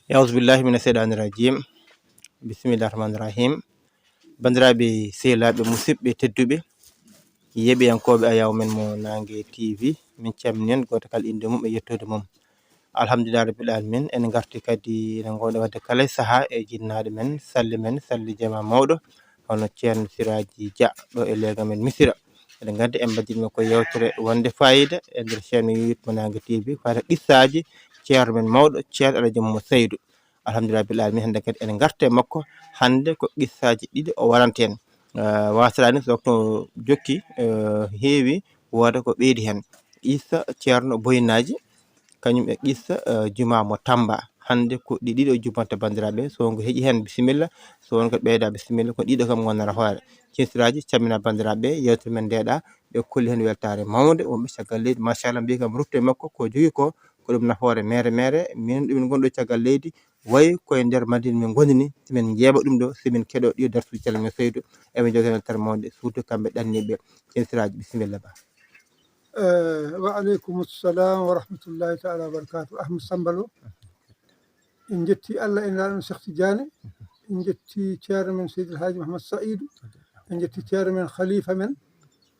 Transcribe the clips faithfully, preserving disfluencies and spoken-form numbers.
Yawzu billahi mina seyɗaani rajim. Bismillahi rahmaani rahim. Banndiraaɓe sehilaaɓe, musidɓe tedduɓe, yeeɓiyankooɓe ayaw men mo Naange T V, min calmini en, gooto kala innde mum e yettoode mum. Alhamdulillahi rabbil alamin, en ngarti kadi, ene ngoowɗen waɗde kala e sahaa e jinnaaɗo men, salli men, salli jamaa mawɗo, hono Ceerno Siraaji Dia, ɗo e leegal men Misira. Eɗen nganndi en mbaɗdiima ko yeewtere wonde faayiida e nder chaîne YouTube mo Naange T V, fayda qissaaji ceerno men mawɗo, Ceerno Alhaji Mouhammad Saydou. Alhamdulillahi rabbil alamin, hannde kadi en ngarti e makko. Hannde ko qissaaji ɗiɗi o waranta en. Eh, wasalaani so waktu o jokki, eh, heewi, wooda ko ɓeydi heen. Qissa Ceerno Boyinaaji, kañum e qissa, eh, jumaa mo Tamba. Hannde ko ɗi ɗiɗo jubbanta banndiraaɓe. So won ko heƴi heen, bisimilla. So won ko ɓeyda, bisimilla. Ko ɗiɗo kam ngonnata hoore. Ceerno Siraaji, calmina banndiraaɓe, yeewtere men ndeeɗa, ɓe kolli heen weltaare mawnde. Wonɓe caggal leydi, machallah, mbiyi kam rutto e makko, ko jogii ko, ko ɗum nafoore mere mere. Minen ɗumen ngonɗo caggal leydi, wayi koye nder Madina min ngoni ni, si min njeeɓa ɗum ɗo, si min keɗo ɗiɗo darsuuji, calmina Seydou, eɓe njogii weltaare mawnde, surtout kamɓe ɗanniiɓe. Ceerno Siraaji, bisimilla ba. Eh, wa aleykum salam wa rahmatullahi taala wa barakatuh. Ahmad Samba Lo. En njetti Allah e Nulaaɗo men Cheikh Tidiane. En njetti ceerno men Seydi El Hadji Mouhammad Saïdou. En njetti ceerno men, khalifa men,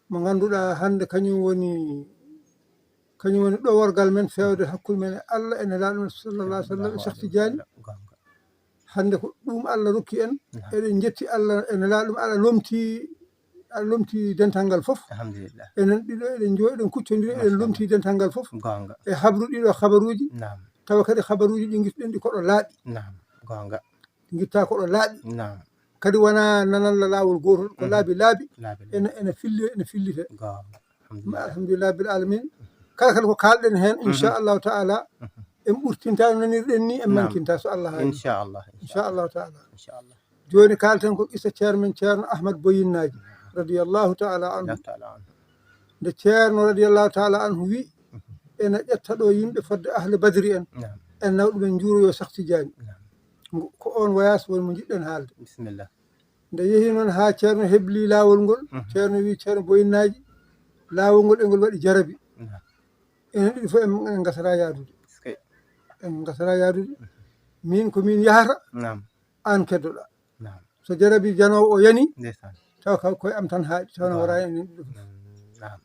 mo ngannduɗaa hannde kañum woni, kañum woni ɗoworgal men feewde hakkunde men e Allah e Nulaaɗo men sallallahu alaihi wasallam e Cheikh Tidiane. Hannde ko ɗum Allah rokki en. Naam. Eɗen njetti Allah e Nulaaɗo mum, Allah lomti, Allah lomti dental ngal fof. Alhamdulillah. Enen ɗiɗo eɗen njooɗi, eɗen kuccondiri, eɗen lomti dental ngal fof. Goonga. E habru ɗiɗo habaruuji. Naam. Tawa kadi habaruuji ɗi ngittuɗen ɗi koɗo laaɓi. Naam, goonga. Ɗi ngitta koɗo laaɓi. Naam. Kadi wona nanalla laawol gootol, ko laabi laabi. Laabi laabi. Ene, ene filli, ene fillite. Goonga. Alhamdulillah. Alhamdulillah bil alamin. Kala kadi ko kaalɗen heen, inchallahu taala, en ɓurtinta no nanirɗen ni, en mankinta so Allah haali. Inchallah. Inchallahu taala. Inchallah. Jooni kaalten ko qissa ceerno men, Ceerno Ahmad Boyinnaaji, radiyallahu taala anhu. Allahu taala anhu. Nde Ceerno radiyallahu taala anhu wi, ena ƴetta ɗo yimɓe fodde Ahli Badri en, en nawa ɗum en njuuroyo Cheikh Tidiane. Naam. Ngu-, ko on voyage woni mo njiɗɗen haalde. Bisimilla. Nde yehi noon haa Ceerno hebli laawol ngol, Ceerno wi Ceerno Boyinnaaji, laawol ngol e ngol waɗi jarabi. Naam. Enen ɗiɗi fof en, en ngasata yaadude. Eskey. En ngasata yaadude. Min ko min yahata, naam, aan keddoɗaa. Naam. So jarabi janoowo o yani, ndeysaan, tawa ka koye am tan haaɗi, tawa na wara en ɗiɗo fof. Mm, naam.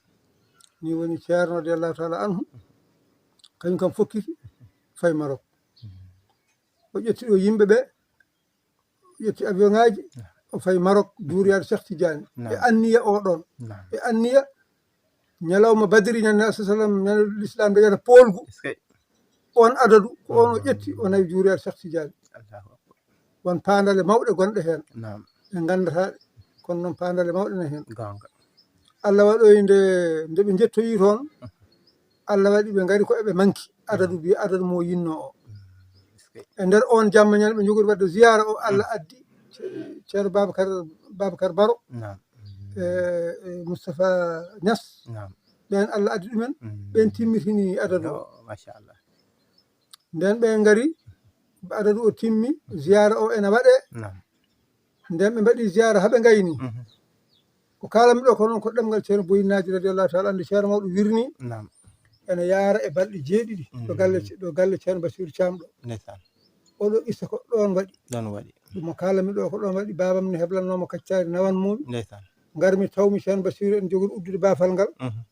Ni woni Ceerno radiyallahu taala anhu, kañum kam fokkiti, fayi Maroc. Mm. O ƴetti ɗo yimɓe ɓe, o ƴetti avion ŋaaji, o fayi Maroc, juuroyaade Cheikh Tidiane. Naam. E anniya o ɗon. Naam. E anniya ñalawma Badri, ñande Nabi sallam, ñande Lislaam dañata poolgu. Eskey. On adadu, ko on o ƴetti, o nawi juuroyaade Cheikh Tidiane. Allahu akbar. Won paandale mawɗe gonɗe heen. Naam. Ɓe nganndataa ɗe, kono noon paandale mawɗe ne heen. Goonga. Allah waɗoyi nde, nde ɓe njettoyi toon, Allah waɗi ɓe ngari ko eɓe manki adadu, mbiya adadu mo yinnoo o. Mm, eskey. E nder on jamma ñande ɓe njogori waɗde ziyaara o, Allah addi Ce-, Ceerno Babacar, Babacar Baro, naam, e, e Moustapha Niass. Naam. Ɓeen Allah addi ɗumen, mm, ɓeen timmitini adadu o. Yo, machallah. Nden ɓe ngari, adadu o timmi, ziyaara o ena waɗe. Naam. Nden ɓe mbaɗi ziyaara haa ɓe ngayni. Mhm. Ko kaalanmi ɗo ko noon ko ɗemngal Ceerno Boyinnaaji radiyallahu taala anhu, Ceerno mawɗo wirni. Naam. Ene yaara e balɗe jeeɗiɗi, ɗo galle, mm, ɗo galle Ceerno Basiiru Caam ɗo. Ndeysaan. Oɗo qissa ko ɗoon waɗi. Ɗoon waɗi. Ɗum mo kaalanmi ɗo ko ɗoon waɗi. Baabam ne heblannooma kaccaari nawan moomi. Ndeysaan. Ngarmi tawmi Ceerno Basiiru en jogori uddude baafal ngal. Mhm.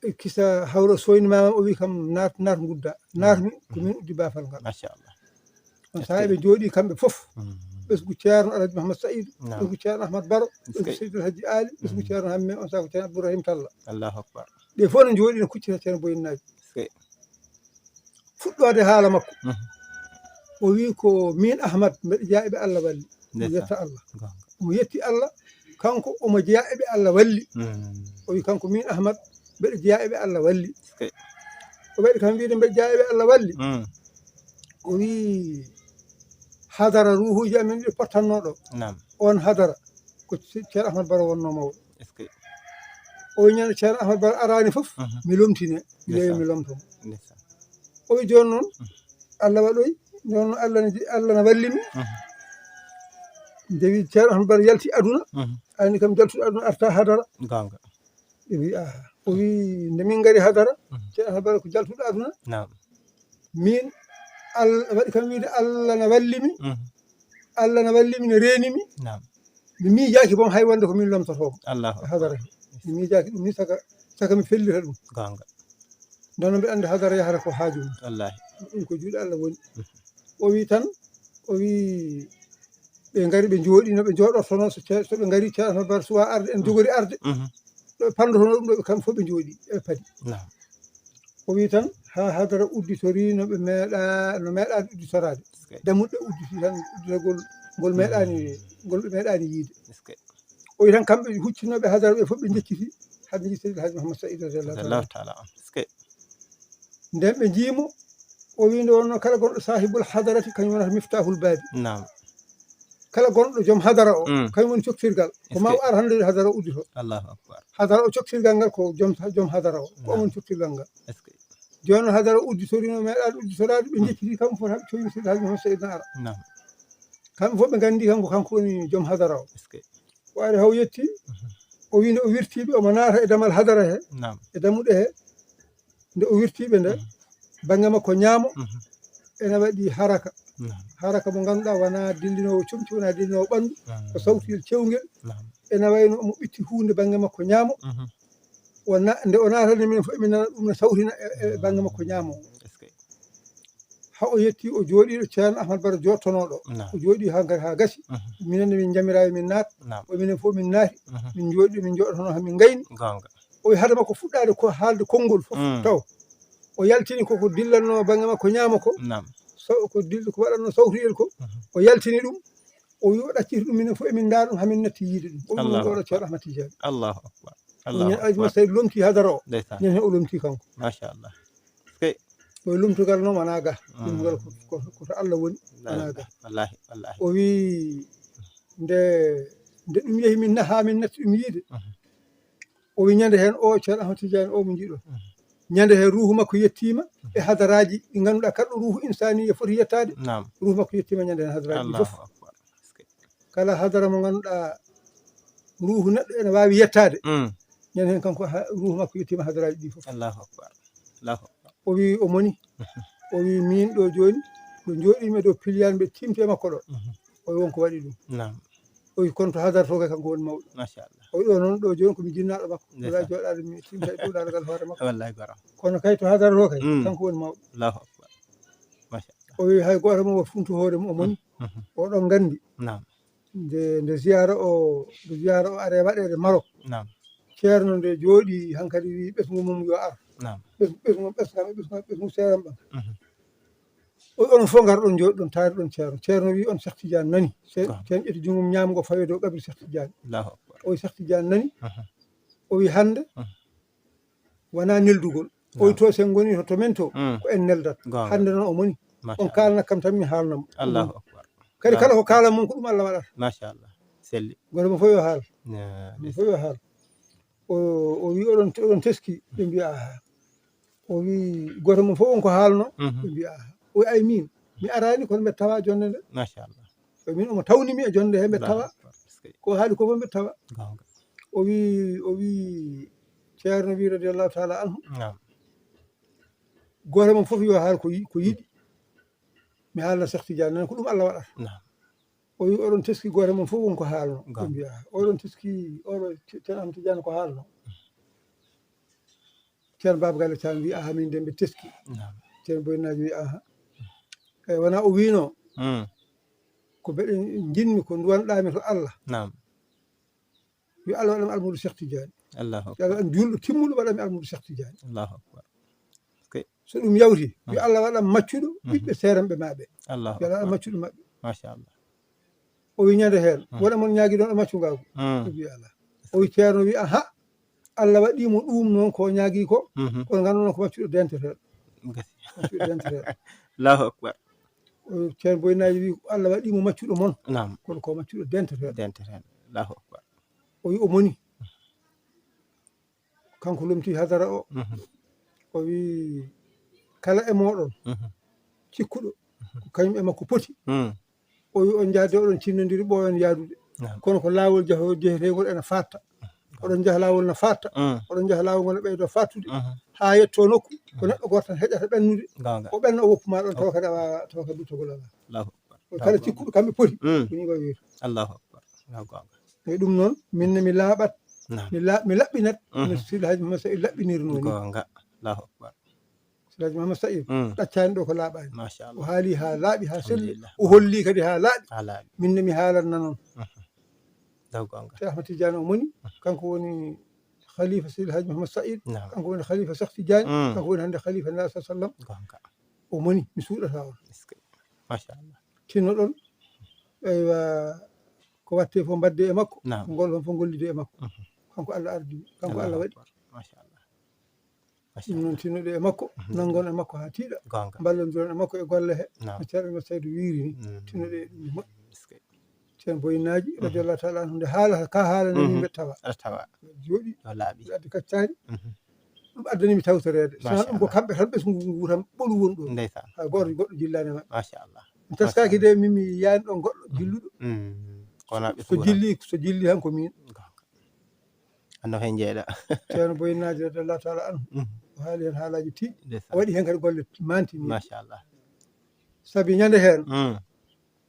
E kisa hawra soyni mamam, o wi kam, "Naat, naat ngudda." Naatmi, ko min uddi baafal ngal. Machallah. On sahaa eɓe njooɗi kamɓe fof. Mm. Ɓesngu Ceerno Alhaji Mahamad Saïd, naam, ɓesngu Ceerno Ahmad Baro, ɓesngu, eskey, Seydi Alhaji Ali, ɓesngu, mm, Ceerno Hamme, on sahaa ko Ceerno Abdourahim Talla. Allahu akbar. Ɓe fof no njooɗi no kuccita Ceerno Boyinnaaji. Eskey. Fuɗɗoode haala makko. Mhm. O wi ko min Ahmad, mbeɗa jeyaa e ɓe Allah walli. Mo, ndeysaan, yetta Allah. Goonga. Mo yetti Allah, kanko omo jeyaa e ɓe Allah walli. Mm. O wi kanko min Ahmad, mbeɗa jeyaa e ɓe Allah walli. Eskey. O waɗi kam wiide mbeɗa jeyaa e ɓe Allah walli. Mm. O wi hadara ruuhuuji amen ɗi pottanno ɗo. Naam. On hadara ko Ce-, Ceerno Ahmad Baro wonno mawɗo. Eskey. O wi ñande Ceerno Ahmad Baro araani fof, mhm, mi lomtine, mi yeeyo, ndeysaan, mi lomto mo. Ndeysaan. O wi jooni noon, mhm, Allah waɗoyi, noon Allah ne, Allah ne walli mi. Mhm. Nde wi Ceerno Ahmad Baro yalti aduna, mhm, anndi kam jaltuɗo aduna arta hadara. Goonga. Ɓe wi, "Aha." O wi, "Nde min ngari hadara, mhm, Ceerno Ahmad Baro ko jaltuɗo aduna." Naam. Min Allah waɗi kam wiide, Allah na wallimi. Allah na wallimi, ne reenimi. Mi miijaaki boom hay wonde ko min lomtotoomo. Allahu akbar. Hadara he mi miijaaki ɗum ni saka saka mi fellita ɗum. Gonga. Nde no mbiɗa anndi hadara yahata ko haaju mum. Wallahi. Ɗum ko juuɗe Allah woni. O wi tan, o wi ɓe ngari ɓe njooɗi no ɓe njooɗortono, so ce- so ɓe ngari ceerno bar suwa arde en jogori arde. Ɗo ɓe pandotono ɗum ɗo ɓe kam fof ɓe njooɗi eɓe padi. O wi tan ha hadara udditorii no ɓe meeɗa no meeɗaani udditoraade. Dammuɗe udditi tan, udditorgol ngol meeɗaani ngol ɓe meeɗaani yiide. O wi tan kamɓe huccinooɓe hadara ɓe fof ɓe njecciti hade nji seydi alhaji mahamad said radiallahu taala. Nden ɓe njiimo. O wi nde wonno kala gonɗo sahibul hadarati kañum wonata miftahul baabi. Kala gonɗo joom hadara o kañum woni coktirgal ko ma o ar hannde hadara o uddito. Hadara o coktirgal ngal ko joom joom hadara o ko on woni coktirgal ngal. Jooni noon hadara o udditorino meeɗaani udditoraade ɓe njecciti kam fof haɓe coyni seydi hajji mahamad said na ara. Kamɓe fof ɓe nganndi kanko kanko woni joom hadara o. O ari haw yetti. O wi nde o wirtiiɓe omo naata e damal hadara he e dammuɗe he. Nde o wirtiiɓe nde bannge makko ñaamo ene waɗi haraka. Haraka mo ngannduɗaa wonaa dillinoowo comci wonaa dillinoowo ɓanndu. Ko sawtiyel cewngel. Ene wayno omo ɓitti huunde bannge makko ñaamo. Nde o naatani minen fof emin nana ɗum no sawtina e bannge makko ñaamo. Ha o yetti o jooɗiiɗo ceerno ahmad bara joottonooɗo. O jooɗii ha ngari ha gasi. Minen ne min njamirawi min naat. O minen fof min naati. Min jooɗi min jooɗotono hamin ngayni. O wi hade makko fuɗɗaade ko haalde konngol fof taw o yaltini koko dillanno bannge makko ñaamo ko. Ko dilde ko waɗanno sawtoyel ko. O yaltini ɗum. O wi o ɗacciti ɗum minen fof emin ndaar ɗum hamin natti yiide ɗum o ɗum ɗoɗo ceerno ahmad tijani. Allahu akbar. Allahu akbar. Alhaji masay lomti hadara o. Nen hen o lomti kanko. Machallah. O lumtugal noon wonaa ga. Lumtugal ko to Allah woni wonaa ga. O wii nde nde ɗum yehi min naha min natti ɗum yiide. O wii ñande heen o ceerno ahmad tidiani o mo njiɗo ñande heen ruuhu makko yettiima e hadaraaji ɗi ngannduɗaa kala ɗo ruuhu insaniya foti yettaade. Ruuhu makko yettiima ñande heen hadaraaji ɗi fof. Kala hadara mo ngannduɗaa ruuhu neɗɗo ene waawi yettaade. Ñande heen kanko ruuhu makko yettiima hadaraaji ɗi fof. Allahu akbar. Allahu akbar. O wii o moni. O wii miin ɗo jooni ɗo njooɗiimi e dow piliyaan mbeɗa tiimti e makko ɗo. O wii won ko waɗi ɗum. O wii kono to hadara to kay kanko woni mawɗo. O wii ɗo noon ɗo jooni komi jinnaaɗo makko alaa jooɗaade mi tiimta e dow daaragal hoore makko. Kono kay to hadara to kay kanko woni mawɗo. O wii hay gooto mo waɗ funtu hoore mum o moni. Oɗon nganndi nde nde ziyara o nde ziyara o are waɗeede Maroc. Ceerno nde jooɗi hankadi wi ɓesngu mum yo ar. Ɓesngu ɓesngu ɓesngu seeram ɓam. O wi on fof ngarɗon jooɗi ɗon taari ɗon ceerno ceerno wi on Cheikh Tidiane nani. Ceerno ƴetti junngum ñaamgo fawi dow qabri Cheikh Tidiane. O wi Cheikh Tidiane nani. O wi hannde wonaa neldugol. O wi to sen ngoni to men to ko en neldat. Hannde noon o moni on kaalana kam tan mi haalnamo. Allahu akbar. Kadi kala ko kaalan mum ko ɗum Allah waɗata. Machallah. Selli. Gooto mo fof yo haal. Mo fof yo haal. O o wi oɗon oɗon teski ɓe mbiya aha. O wi gooto mo fof on ko haalno ɓe mbiya aha. O wi ay min mi arani kono mbeɗa tawa jonde nde. Machallah. Min omo tawnimi e jonde he mbeɗa tawa. Ko haali ko fof mbeɗa tawa. O wi o wi ceerno wi radiallahu taala anhu. Gooto mon fof yo haal ko yi- ko yiɗi. Mi haalna Cheikh Tidiane nan ko ɗum Allah waɗata. O wi oɗon teski gooto mon fof wonko haalno ɓe mbiya oɗon teski oɗo ceerno Ahmad Tidiane ko haalno. Ceerno Baba Galle Thiam wi aha min de mbe teski. Ceerno Boynaji wi aha. Eyi wona o wino ko mbeɗen jinmi ko duwanɗami to Allah. Yo Allah waɗam almudu Cheikh Tidiane. Yo Allah waɗam julɗo timmuɗo waɗami almudu Cheikh Tidiane. Allahu akbar. So ɗum yawti yo Allah waɗam maccuɗo ɓiɓɓe seeranɓe maɓɓe. Yo Allah waɗam maccuɗo maɓɓe. Machallah. O wi ñande heen wona mon ñaagi ɗon e maccugagu. O wi ala. O wi ceerno wi aha. Allah waɗimo ɗum noon ko ñaagi ko. Kono nganndu noon ko maccuɗo denteteɗo. Maccuɗo denteteɗo. Allahu akbar. Ceerno Boynaji wi Allah waɗimo maccuɗo mon. Kono ko maccuɗo denteteɗo. Denteteɗo. Allahu akbar. O wi o moni. Kanko lomti hadara o. O wi kala e moɗon cikkuɗo ko kañum e makko poti. O wi on jahde oɗon cinnodiri ɓooyon yaadude. Kono ko laawol jaho jehetengol ene fatta. Oɗon jaha laawol no fatta. Oɗon jaha laawol ngol no ɓeydo fattude. a yetto nokku, ko neɗɗo gooto tan heƴata ɓennude. Goonga. O ɓenna o woppu ma ɗon, tawa kadi a waawaa, tawa kadi duttagol alaa. Allahu akbar. Kala cikkuɗo kamɓe poti, mm, ko ni wayi wiyata. Allahu akbar. Allahu akbar. E ɗum noon, min ne mi laaɓat, naam, mi la-, mi laɓɓinat, mhm, no Seydi Hajji Muhammad Sa'id laɓɓinirnoo ni. Goonga. Allahu akbar. Seydi Hajji Muhammad Sa'id, mm, ɗaccaani ɗo ko laaɓaani. Machallah. O haali haa laaɓi, haa selli. Alhamdulillah. O holli kadi haa laaɓi. Haa laaɓi. Min ne mi haalanna noon. Mhm. Taw goonga. Cheikh Ahmad Tidiane o moni, mhm, kanko woni khalifa Seydi Hajji Muhammad Sa'id, naam, kanko woni khalifa Cheikh Tidiane, mm, kanko woni hannde khalifa Nabi sallallahu alaihi wasallam. Goonga. O moni, mi suuɗata on. Est-ce que? Machallah. Tinnoɗon, eywa, ko watte fof mbadde e makko, naam, ko ngol ɗon fof ngollide e makko. Mhm. Kanko Allah ardi, kanko Allah waɗi. Allahu akbar. Machallah. Ɗum noon, tinnoɗe e makko, mhm, nanngon e makko haa tiiɗa. Goonga. Mballondiron e makko e golle he. Naam. No Ceerno Ahmad Saydu wiiri ni, mhm, tinnoɗe e ɗum ne moƴƴi. Est-ce que? Ceerno Boyinaaji, mhm, radiyallahu taala anhu, nde haala ka haalana min, mhm, mbeɗa tawa. Aɗa tawa. Mbeɗa jooɗi, ɗo laaɓi. Mbeɗa addi kaccaari. Mhm. Ɗum addani mi tawtoreede. Sinaa ɗum ko machallah, kamɓe tan ɓesngu ngu tan ɓolu woni ɗo. Ndeysaan. Hay gooto goɗɗo jillaani e maɓɓe. Machallah. Mi taskaaki, machallah, de, min mi yiyaani ɗon goɗɗo, mhm, jilluɗo. Mm. Ko wonaa ɓe so jilli, so jilli tan ko min. Goonga. Anno hen jeeɗa. Ceerno Boyinaaji radiyallahu taala anhu. Mhm. O haali hen haalaaji tiiɗi. Ndeysaan. O waɗi hen kadi golle mantiniiɗe. Machallah. Sabi ñande heen, mm,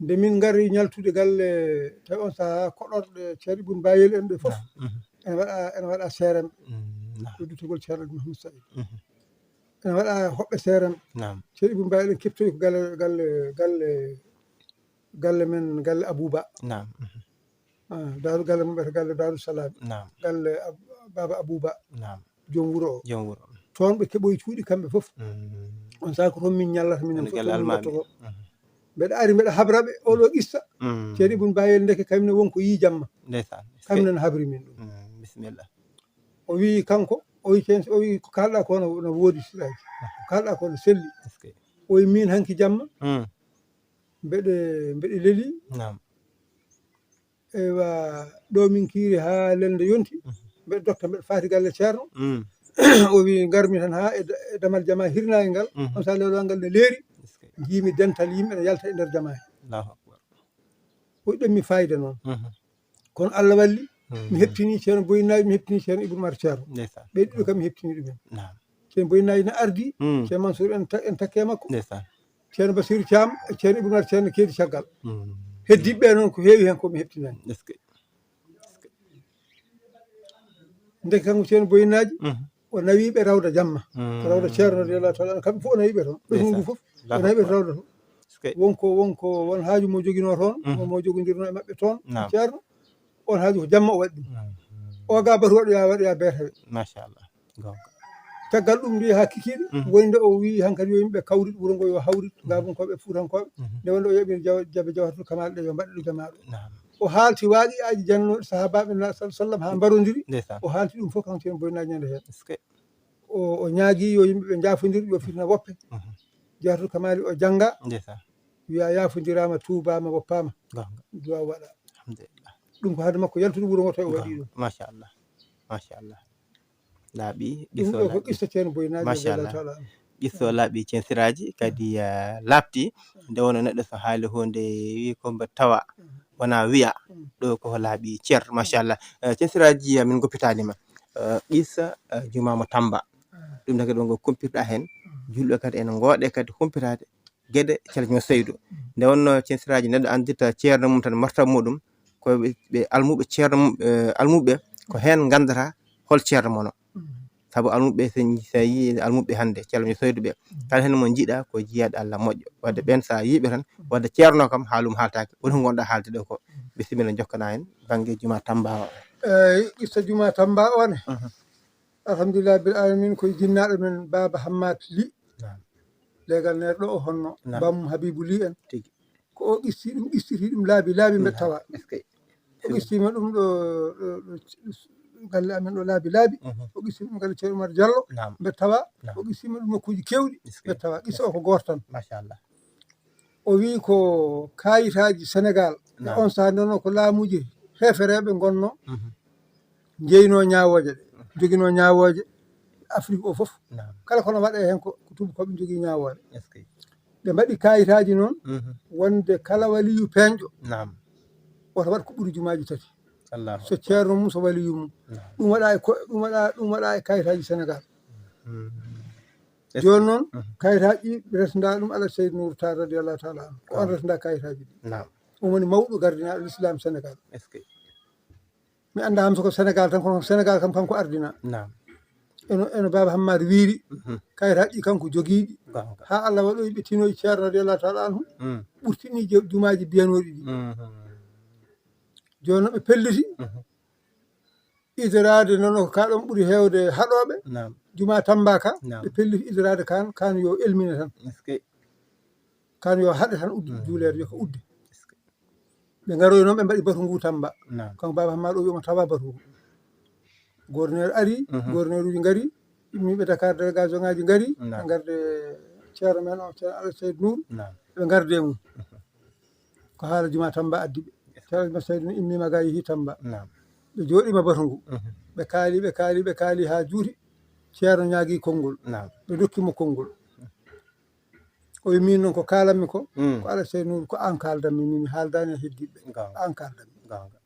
nde min ngari ñaltude galle, tawi on sahaa koɗorɗe Ceerno Ibn Bayel en ɓe fof, naam, mhm, ene waɗa, ene waɗa seeremɓe. Mm, naam. Ko duttagol Ceerno Mouhamed Saïd. Mhm. Ene waɗa hoɓɓe seeremɓe. Naam. Ceerno Ibn Bayel en keptoyi ko galle, galle, galle, galle men, galle Abouba. Naam. Mhm. Ah, Daaru, galle mum ɓe to galle Daaru Salaam. Naam. Galle Ab-, Baaba Abuuba. Naam. Joom wuro o. Joom wuro. Toon ɓe keɓoyi cuuɗi kamɓe fof. Mm. On sahaa ko toon min ñallata, minen fof galle toon min almaami. Mbattoto. Mhm. Mbeɗa ari, mbeɗa habra ɓe, oɗo qissa. Mm. Ceerno Ibn Bayel, ndeke kañum ne won ko yii jamma. Ndeysaan. Kañum ne habri min ɗum. Mm, bisimilla. O wi kanko, o wi, "Ceerno, o wi ko kaalɗa ko no, no woodi siraaji. Ko kaalɗa ko no selli." Est-ce que? O wi, "Min hanki jamma, mm, mbeɗe, mbeɗe leli." Naam. Eywa, ɗo min kiiri haa lelnde yonti, mhm, mbeɗa dokta, mbeɗa faati galle Ceerno. Mm. O wi, "Ngarmi tan haa e da-, e damal jamaa hirnaange ngal, mhm, on sahaa lelowal ngal ne leeri, est-ce que, njiimi dental yimɓe ne yalta e nder jamaa he." Allahu akbar. O wi, "Ɗemmi fayida noon." Mhm. Kono Allah walli, mhm, mi heɓtini Ceerno Boyinaaji, mi heɓtini Ceerno Ibnu Umar Ceerno. Ndeysaan. Ɓe ɗiɗo kam mi heɓtini ɗumen. Naam. Ceerno Boyinaaji ne ardi, mm, Ceerno Mansour en ta-, en takke makko. Ndeysaan. Ceerno Basiiru Caam e Ceerno Ibnu Umar Ceerno keedi caggal. Mm. Heddiiɓe ɓe noon ko heewi heen ko mi heɓtinaani. Est-ce que? Ndeke kanko Ceerno Boyinaaji, mhm, o nawi ɓe Rawda Jamma. Mm. Rawda Ceerno radiyallahu taala anhu, kamɓe fof o nawi ɓe toon. Ɓesngu ngu fof, o nawi ɓe to Rawda to. Est-ce que? Wonko, wonko, won haaju mo joginoo toon, mhm, mo, mo jogindirnoo e maɓɓe toon, naam, Ceerno. On haaju ko jamma o waɗi ɗum. Mhm. O ga batu waɗoya, waɗoya beetawe. Machallah. Goonga. Caggal ɗum, mbiyi haa kikiiɗe, mhm, woni nde o wiyi hankadi yo yimɓe kawrit wuro ngo, yo hawrit, mhm, Gaabunkooɓe, Fuutankooɓe. Mhm. Nde wonde o yoɓi jaw-, jabe Jawharatul Kamal ɗe, yo mbaɗe ɗo jamaaɗo. Naam. O haalti waaqi'aaji jannooɗi sahaabaaɓe Nulaaɗo sallallahu alaihi wasallam haa mbarondiri. Ndeysaan. O haalti ɗum fof kanko Ceerno Boyinaaji ñande heen. Est-ce que? O, o ñaagi yo yimɓe ɓe njaafondir, yo fitna woppe. Mhm. Jawharatul Kamali o jannga. Ndeysaan. Wiya yaafondiraama, tuubaama, woppaama. Goonga. Duwaaw waɗa. Alhamdulillah. Ɗum ko hade makko yaltude wuro ngo tawi o waɗi ɗum. Machallah. Machallah. Laaɓi, ɗum ɗo ko qissa Ceerno Boyinaaji, machallah, radiyallahu taala anhu. Qissa o laaɓi, censiraaji kadi, eh, laaɓti. Nde wonno neɗɗo so haali huunde, wi ko mbo tawa, mhm, wona wiya. Mhm. Ɗo ko laaɓi cer, machallah. Eh, censiraaji, eh, min ngoppitaani ma. Eh, qissa, eh, jumaama Tamba. Ah. Ɗum ne kadi wongo kumpirɗa heen. Mhm. Julɓe kadi ene ngooɗe kadi humpitaade geɗe Ceerno Saydu. Nde wonno censiraaji neɗɗo anndirta ceerno mum tan, martaba muɗum, ko ɓe, ɓe almuɓe ceerno mum, eh, almuɓe ko heen nganndata hol ceerno mono. Mhm. Sabu almuɓe, so, so a yii almuɓe hannde, Ceerno Saydu ɓe, mhm, kala heen mo njiiɗa ko jiyaaɗo Allah moƴƴo. Wadde ɓeen so a yii ɓe tan, mhm, wadde ceerno kam haalum haaltaake. Woni ko ngonɗa haalde ɗo ko. Mhm. Bisimilla, jokkana heen bannge juma Tamba o. Eeyi, qissa juma Tamba o ne. Mhm. Alhamdulillah bil alamin, koye jinnaaɗo men Baaba Hammat Ly. Naam. Leegal neer ɗo o honno. Naam. Bam Habibu Ly en. Tigi. Ko o qissi ɗum, qissiti ɗum laabi laabi mbeɗa tawa. Est-ce que? O qissiima ɗum ɗo, ɗo, ɗo, ɗo galle amen ɗo laabi laabi. Mhm. O qissiima ɗum galle Ceerno Umar Diallo. Naam. Mbeɗa tawa. Naam. O qissiima ɗum nokkuuji keewɗi. Est-ce que? Mbeɗa tawa. Qissa o ko gooto tan. Machallah. O wi ko kayitaaji Senegal. Naam. E on sahaa nde wonno ko laamuuji heefereeɓe ngonno, mhm, njeynoo ñaawooje ɗe, njoginoo ñaawooje Afrik o fof. Naam. Kala kono waɗa heen ko, ko tuubakooɓe njogii ñaawooje. Est-ce que? Ɓe mbaɗi kayitaaji noon, mhm, wonde kala waliyu peeñɗo, naam, woto waɗ ko ɓuri jumaaji tati. Allahu akbar. So ceerno mum, so waliyu mum. Naam. Ɗum waɗa e ko, ɗum waɗa, ɗum waɗa e kayitaaji Senegal. Mm. Jooni noon, mhm, kayitaaji ɗi resnda ɗum Alhaji Seydou Nour Tall radiyallahu taala anhu. Ko on resnda kayitaaji ɗi. Naam. On woni mawɗo gardinaaɗo l'islam Sénégal. Est-ce que? Mi annda kam so ko Sénégal tan, kono Sénégal kam kanko ardina. Naam. Eno, eno Baaba Hammaat wiiri, mhm, kayitaaji ɗi kanko jogiiɗi. Gonga. Haa Allah waɗoyi ɓe tinoyi Ceerno radiyallahu taala anhu. Mm. Ɓurtini je-, jumaaji biyanooɗi ɗi. Mhm. Jooni noon ɓe pelliti. Mhm. Idoraade noon ko kaa ɗoon ɓuri heewde haɗooɓe. Naam. Jumaa Tamba ka, naam, ɓe pelliti idoraade kaan, kaan yo elmine tan. Est-ce que? Kaan yo haɗe tan udde, mm, juuleede yo ko udde. Est-ce que? Ɓe ngaroyi noon ɓe mbaɗi batu ngu Tamba. Naam. Kanko Baaba Hammaat o wi'uma tawa batu ngu. Gouverneur ari, mhm, gouverneur uji ngari, immiiɓe Dakar délégation ngaaji ngari, naam, ɓe ngarde Ceerno men o, Ceerno Alhaji Seydou Nour, naam, ɓe ngarde mum. Mhm. Ko haala jumaa Tamba addi ɓe. Ceerno Alhaji Seydou Nour immiima ga yehi Tamba. Naam. Ɓe jooɗiima batu ngu. Mhm. Ɓe kaali, ɓe kaali, ɓe kaali haa juuti. Ceerno ñaagi konngol. Naam. Ɓe ndokki mo konngol. O wi min noon ko kaalanmi ko, mm, ko Alhaji Seydou Nour, ko aan kaaldanmi, min mi haaldaani e heddiiɓe ɓe. Gonga. Aan kaaldanmi. Gonga.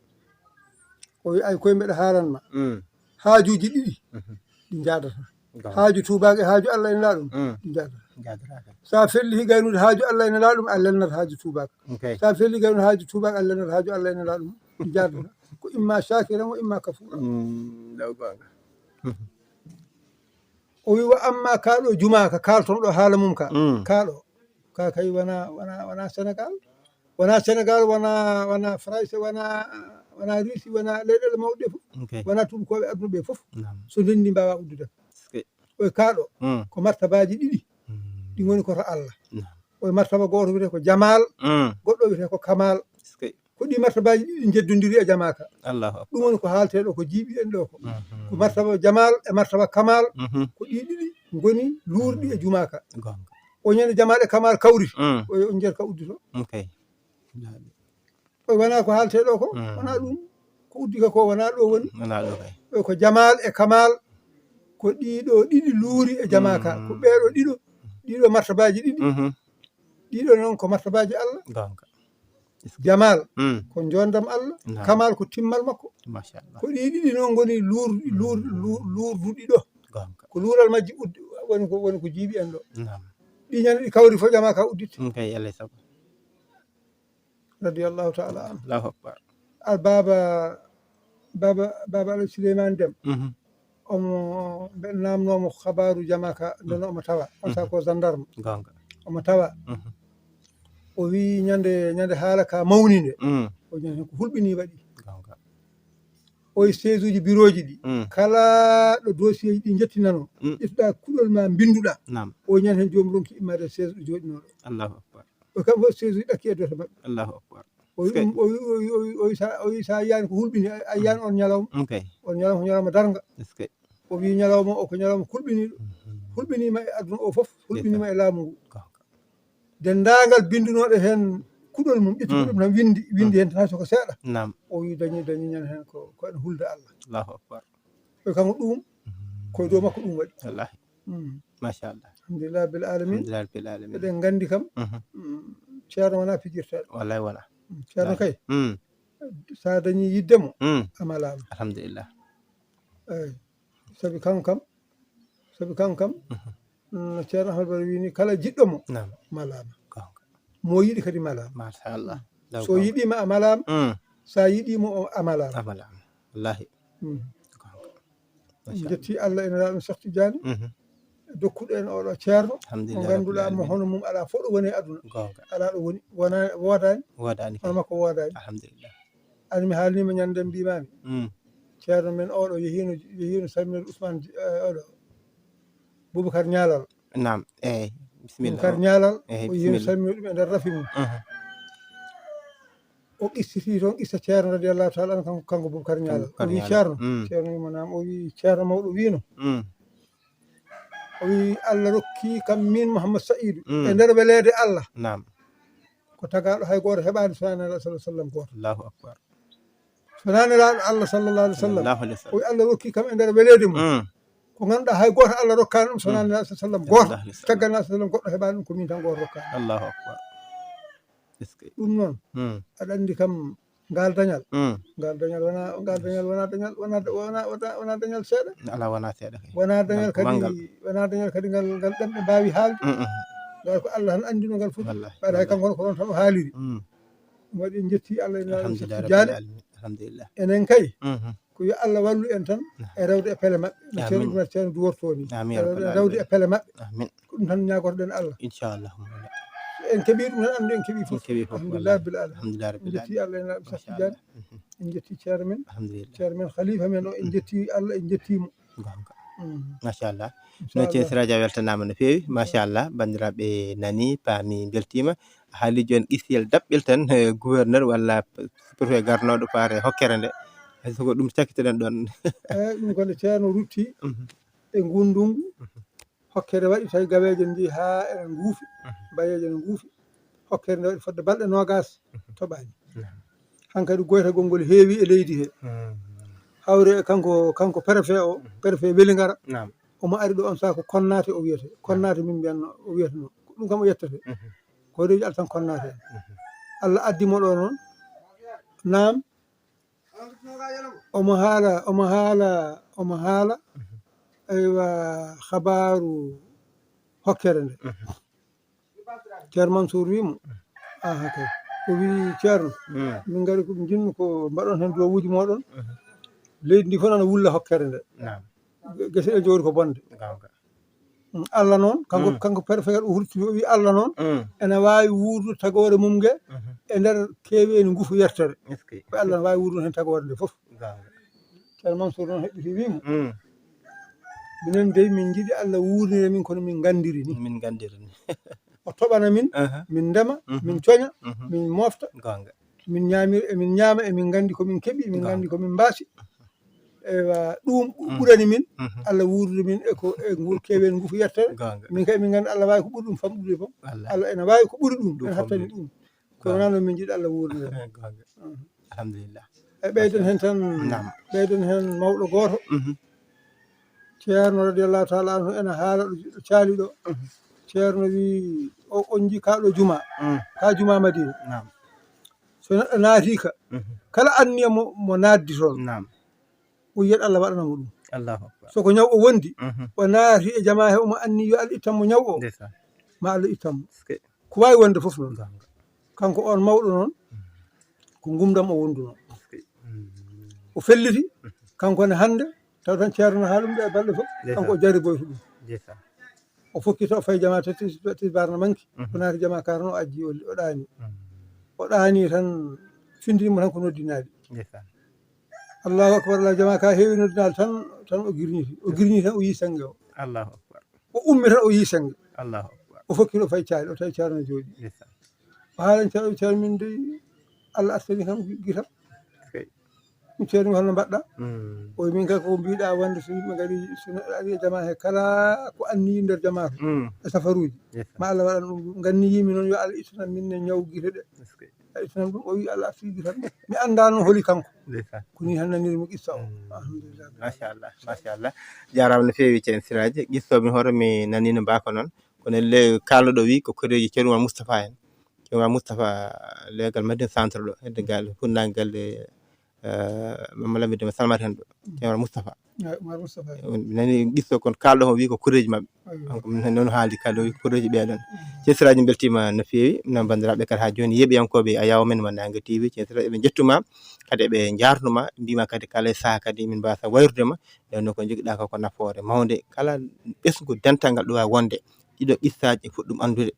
O wi ay koye mbeɗa haalan ma. Mm. Haajuuji ɗiɗi, mhm, ɗi njaadata. Gonga. Haaju tuubaako e haaju Allah e Nelaaɗo mum, mm, ɗi njaadata. Njaadata. So a felliti gaynude haaju Allah e Nelaaɗo mum, a lelnat haaju tuubaako. Ok. So a felliti gaynude haaju tuubaako, a lelnat haaju Allah e Nelaaɗo mum, ɗi njaadata. Ko imma shakiran wa imma kafura. Mm, ɗo gonga. Mhm. O wi wa amma kaa ɗo jumaa ka kaalton ɗo haala mum ka. Mm. Kaa ɗo. Ka kay wona, wona, wona Sénégal. Wona Sénégal, wona, wona France, wona, wona Russie, wona leyɗeele mawɗe ɗe fof. Ok. Wona tuubakooɓe aduna ɓe fof. Naam. So ndenndi mbaawa uddude. Est-ce que? O wi kaa ɗo. Mm. Ko martabaaji ɗiɗi. Mm. Ɗi ngoni ko to Allah. Naam. O wi martaba gooto wiyetee ko Jamal, mm, goɗɗo wiyetee ko Kamal. Est-ce que? Ko ɗi martabaaji ɗiɗi njeddondiri e jamaa ka. Allahu akbar. Ɗum woni ko haaltee ɗo, ko jiiɓi en ɗo ko. Mhm. Ko martaba Jamal e martaba Kamal, mhm, ko ɗi ɗiɗi ngoni luurɗi e jumaa ka. Gonga. O ñande Jamal e Kamal kawri, mm, o yo on njeer ka uddito. Ok. O wona ko haaltee ɗo ko, mm, wona ɗum. Ko uddi ka ko wona ɗo woni. Wona ɗo kay. O ko Jamal e Kamal, ko ɗiɗo ɗiɗi luuri e jamaa ka. Mm. Ko ɓeeɗo ɗiɗo, ɗiɗo martabaaji ɗiɗi. Mhm. Ɗiɗo noon ko martabaaji Allah. Gonga. Jamal, mm, ko njoondam Allah. Naam. Kamal ko timmal makko. Machallah. Ko ɗi ɗiɗi noon ngoni luur-, luur-, luur-, luurduɗi ɗo. Gonga. Ko luural majji uddi, woni ko, woni ko jiiɓi en ɗo. Naam. Ɗi ñande ɗi kawri fof jamaa ka udditi. Ɗum kay, Allah e sago. Radiyallahu taala anhu. Allahu akbar. Al baaba, baaba, baaba Alhaji Souleymane Dem. Mhm. Omo, ɓe naamnoomo kabaaru jamaa ka, nde omo tawa. On saaha ko gendarme. Gonga. Omo tawa. Mhm. O wi ñande, ñande haala ka mawni nde. Mm. O wi ñande ko hulɓini waɗi. Gonga. O wi seesuuji birooji ɗi. Mm. Kala ɗo dossier ji ɗi njettinanoo. Mm. Ƴettuɗa kuɗol ma, mbinnduɗa. Naam. O wi ñande heen joom ronki immaade seesu ɗo jooɗinoo ɗo. Allahu akbar. O kam fof seesuuji ɗakki e dote maɓɓe. Allahu akbar. O wi ɗum, o wi, o wi, o wi, o wi sa, o wi sa yiyaani ko hulɓini, a, a yiyaani on ñalawma. Ok. On ñalawma ko ñalawma darnga. Est-ce que? O wi ñalawma o ko ñalawma hulɓiniiɗo. Mhm. Hulɓiniima e aduna o fof, hulɓiniima e laamu ngu. Gonga. Denndaangal binndunooɗo heen kuɗol mum, ƴetti, mm, kuɗol mum tan winndi, winndi, mm, heen tan hay so ko seeɗa. Naam. O wi dañi, dañi ñande heen ko, ko ene hulda Allah. Allahu akbar. O wi kanko ɗum, mhm, ko e dow makko ɗum waɗi. Wallahi. Mm. Machallah. Alhamdulillah bil alamin. Alhamdulillah bil alamin. Eɗen nganndi kam, mhm, mm, ceerno wona fijirteeɗo. Wallahi wona. Mm, ceerno kay. Mm. Sa dañi yidde mo, mm, a malaama. Alhamdulillah. Eyi. Sabi kanko kam, sabi kanko kam, mhm, mm, ceerno Ahmad Baro wini kala jiɗɗo mo, naam, malaama. Gonga. Mo yiɗi kadi malaama. Machallah. So yiɗiima a malaama, mm, sa yiɗiimo o a malaama. A malaama. Wallahi. Mm. Gonga. Machallah. Njetti Allah e Nelaaɗo Cheikh Tidiane. Mhm. Dokkuɗo en oɗo ceerno. Alhamdulillah mo ngannduɗaa rabbil alamin. Mo hono mum alaa fof ɗo woni e aduna. Gonga. Alaa ɗo woni, wona, woodaani. Woodaani kay. Hono makko woodaani. Alhamdulillah. Ani mi haalniima ñande nden mbiimaami. Mm. Ceerno men oɗo yehiino, yehiino salminoode Ousmane, eh, oɗo Boubacar Ñaalal. Naam, eyi, bisimilla. Boubacar Ñaalal, eyi, o yehiino bisimilla. Salminoode ɗum e nder rafi mum. Mhm. O qissiti toon qissa ceerno radiyallahu taala anhu kanko, kanko Boubacar Ñaalal. Boubacar Ñaalal. O wi ceerno, mm, ceerno wimo naam, o wi ceerno mawɗo wiino. Mm. O wi Allah rokki kam min Mouhammad Saïdou, mm, e nder weleede Allah. Naam. Ko tagaaɗo hay gooto heɓaani so wonaa Nelaaɗo sallallahu alaihi wasallam gooto. Allahu akbar. So wonaa Nelaaɗo Allah sallallahu alaihi wasallam. Sallallahu alaihi wasallam. O wi Allah rokki kam e nder weleede mum. Mm. Ko ngannduɗaa hay gooto Allah rokkaani ɗum so wonaa, mm, Nelaaɗo sallallahu alaihi wasallam gooto. Sallallahu alaihi wasallam. Caggal Nelaaɗo sallallahu alaihi wasallam goɗɗo heɓaani ɗum, ko min tan gooto rokkaani. Allahu akbar. Est-ce que? Ɗum noon, mm, aɗa anndi kam Ngal dañal, mm, ngal dañal wona, ngal dañal wona dañal, wona, wona, wona, wona dañal seeɗa. Alaa, wona seeɗa kay. Wona dañal kadi, wona dañal kadi ngal, ngal ɗemɗe mbaawi haalde. Mm, mm. Ngal ko Allah tan anndi no ngal foti. Wallahi, wallahi. Hay kanko ko ɗon tan o haaliri. Mm. Ɗum waɗi en njetti Allah ina Alhamdulillah Rabbil Alamin. Alhamdulillah. Enen kay, mhm, ko yo Allah wallu en tan e rewde e pele maɓɓe. No Ceerno Ibrahima Ceerno duworto ni. Amin ya rabbal alamin. Rewde e pele maɓɓe. Amin. Ko ɗum tan ñaagotoɗen Allah. Inchallah. En keɓii ɗum tan, anndu en keɓii fof. En keɓii fof, alhamdulillah rabbil alamin. Alhamdulillah rabbil alamin. En njetti Allah en laaɓi Safi Diagne. Mhm. En njetti ceerno men. Alhamdulillah. Ceerno men, khalifa men o, en njetti Allah, en njetti mo. Gonga. Mm. Machallah. No Ceerno Siraaji a weltanaama no feewi. Machallah. Banndiraaɓe nani, paami, mbeltiima. A haali jooni qissiyel daɓɓel tan, eh, gouverneur walla préfet garnooɗo faare hokkere nde. Hay so ko ɗum cakkitoɗen ɗon. Eeyi, ɗum ko nde Ceerno rutti, mhm, e nguun ndunngu. Mhm. Hokkere waɗi tawi gaweeje ndi haa ene nguufi, mhm, bayeeje ene nguufi. Hokkere nde waɗi fodde balɗe noogaas, mhm, toɓaani. Naam. Hankadi goytagol ngol heewi e leydi he. Mhm. Hawre e kanko, kanko préfet o, mhm, préfet Welingara. Naam. Omo ari ɗo on saha ko Konnaate o wiyete. Naam. Konnaate min mbiyanno, o wiyeteno. Ko ɗum kam o yettete. Mhm. Ko reeji Allah tan Konnaate en. Mhm. Allah addi mo ɗo noon. Naam. Omo haala, omo haala, omo haala, mhm, aywa, habaaru hokkere nde. Mhm. Ceerno Mansour wii mo, aha kay. O wii, "Ceerno, mm, min ngari ko ɓe njiɗmi ko mbaɗon heen duwawuuji mooɗon." Mhm. Leydi ndi fof nana wulla hokkere nde. Naam. Ge-, gese ɗe njowri ko bonde. Gonga. Mm, Allah noon, kanko, mm, kanko préfet o hucciti, o wii, "Allah noon, mm, ene waawi wuurdude tagoore mum nge, mhm, e nder keweeni ngufu yertere." Eskey. Ko Allah ne waawi wuurdude heen tagoore nde fof. Gonga. Ceerno Mansour noon heɓɓiti wii mo, mm, "Minen dey min njiɗi Allah wuurnira min kono min nganndiri ni." Min nganndiri ni. O toɓana min, aha, min ndema, mhm, min coña, mhm, min moofta. Gonga. Min ñaamir-, emin ñaama, emin nganndi ko min keɓi, emin, gonga, nganndi ko min mbaasi. Ewa, ɗum, mm, ɓurani min, mhm, Allah wuurdude min e ko, e ngu kewen ngufu yettere. Gonga. Min kay min nganndi Allah waawi ko ɓuri ɗum famɗude fof. Wallahi. Allah ene waawi ko ɓuri ɗum, ɗum ene hattani famɗude. Ɗum. Ko, gonga, wonaa noon min njiɗi Allah wuurdude. Gonga. Mhm. Alhamdulillah. E ɓeyden heen tan, naam, ɓeyden heen mawɗo gooto. Mhm. Ceerno radiyallahu taala anhu ene haala ɗo, ɗo caali ɗo. Mhm. Ceerno wii, o, on njii kaa ɗo juma. Mm. Kaa juma Madina. Naam. So neɗɗo naatii ka, mhm, kala anniya mo, mo naatdi toon. Naam. O yiyat Allah waɗana mo ɗum. Allahu akbar. So ko ñaw o wondi, mhm, o naati e jamaa he, omo anni yo Allah ittan mo ñaw o. Ndeysaan. Ma Allah ittan mo. Eskey. Ko waawi wonde fof noon. Gonga. Kanko on mawɗo noon, mm, ko ngumdam o wonduno. Mm. O felliti, kanko ne hannde, taw tan Ceerno no haalum ɗo e balɗe fof, ndeysaan, kanko o jarriboyta ɗum. Ndeysaan. O fokkita, o fayi jamaa tati, tati bar no manki, mhm, o naati jamaa karno, o ajji, o, o ɗaani. Mm. O ɗaani tan, findini mo tan ko noddinaaɗi. Ndeysaan. Allahu akbar, Allah, jamaa ka heewi noddinaaɗi tan, tan o girñiti. O girñiti tan, o yii sennge o. Allahu akbar. O ummi tan, o yii sennge. Allahu akbar. O fokkiti, o fayi caali, o tawi Ceerno no jooɗi. Ndeysaan. O haalan Ceerno, Ceerno, min dey, Allah artani kam gi-, gitam. Eskey. Ɗum Ceerno, holno mbaɗɗa? Mm. O wi, min kay ko mbiɗa wonde so yimɓe ngari, so neɗɗo ari e jamaa he, kala ko anniyi nder jamaa to, mm, e safaruuji. Ndeysaan. Ma Allah waɗan ɗum. Nganni yimi noon, yo Allah ittanam min ne ñaw gite ɗe. Eskey. A ittanam ɗum, o wi, Allah artiri tan. Mi anndaa noon holi kanko. Ndeysaan. Ko nii tan nanirmi qissa o. Mm. Alhamdulillah. Machallah, machallah. Jaaraama no feewi, Ceerno Siraaji. Qissa o min hoto mi naniino mbaako noon. Kono le kaalɗo ɗo wi ko koreeji Ceerno Umar Moustapha en. Ceerno Umar Moustapha, leegal Madina Centre ɗo, hedde gal, funnaange galle, eh, Mama Lamine Deme Salmat en ɗo. Ceerno Umar Moustapha. Eey, Umar Moustapha. On nani qissa kon kaalɗo o wi ko koreeji maɓɓe. Eey. Donc, min noon haali kaalɗo o wi ko koreeji ɓeya ɗon. Eey. Ceerno Siraaji, en mbeltiima no feewi. Noon banndiraaɓe kala haa jooni, yeeɓiyankooɓe Ayaw Men mo Naange T V, Ceerno Siraaji, eɓe njettu ma, kadi eɓe njaarnu ma, mbiy ma kadi kala e sahaa kadi min mbaasa wayrude ma. Nden noon ko njogiɗaa ko, ko nafoore mawnde. Kala ɓesngu dental ngal ɗo waawi wonde, ɗiɗo qissaaji e foti ɗum anndude.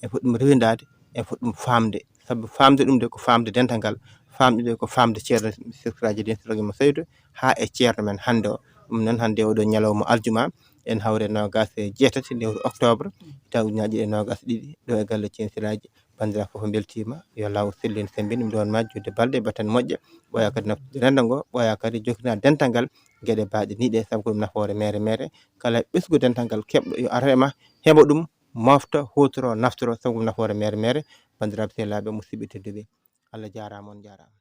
En foti ɗum rewindaade, en foti ɗum faamde. Sabu faamde ɗum de ko faamde dental ngal, faamde de ko faamde Ceerno Siraaji Diin Siraaji mo Seydu haa e Ceerno men hannde o. Ɗum noon hannde oɗo ñalawma aljuma, en hawre noogaas e jeetati lewru octobre, taw ujunnaaje ɗiɗi e noogaas e ɗiɗi, ɗo e galle Ceerno Siraaji. Banndiraaɓe fof mbeltiima, yo law sellin sembin, ɗum ɗoon ma juutde balɗe, batten moƴƴe, ɓooya kadi naftude renndo ngo, ɓooya kadi jokkina dental ngal, geɗe baaɗe nii ɗe, sabu ko ɗum nafoore meere meere. Kala ɓesngu dental ngal keɓɗo yo ar e ma, heɓa ɗum, mofta, huutoro, naftoro, sabu ko ɗum nafoore meere meere. Banndiraaɓe sehilaaɓe, musidɓe tedduɓe, Allah jaaraama, on njaaraama.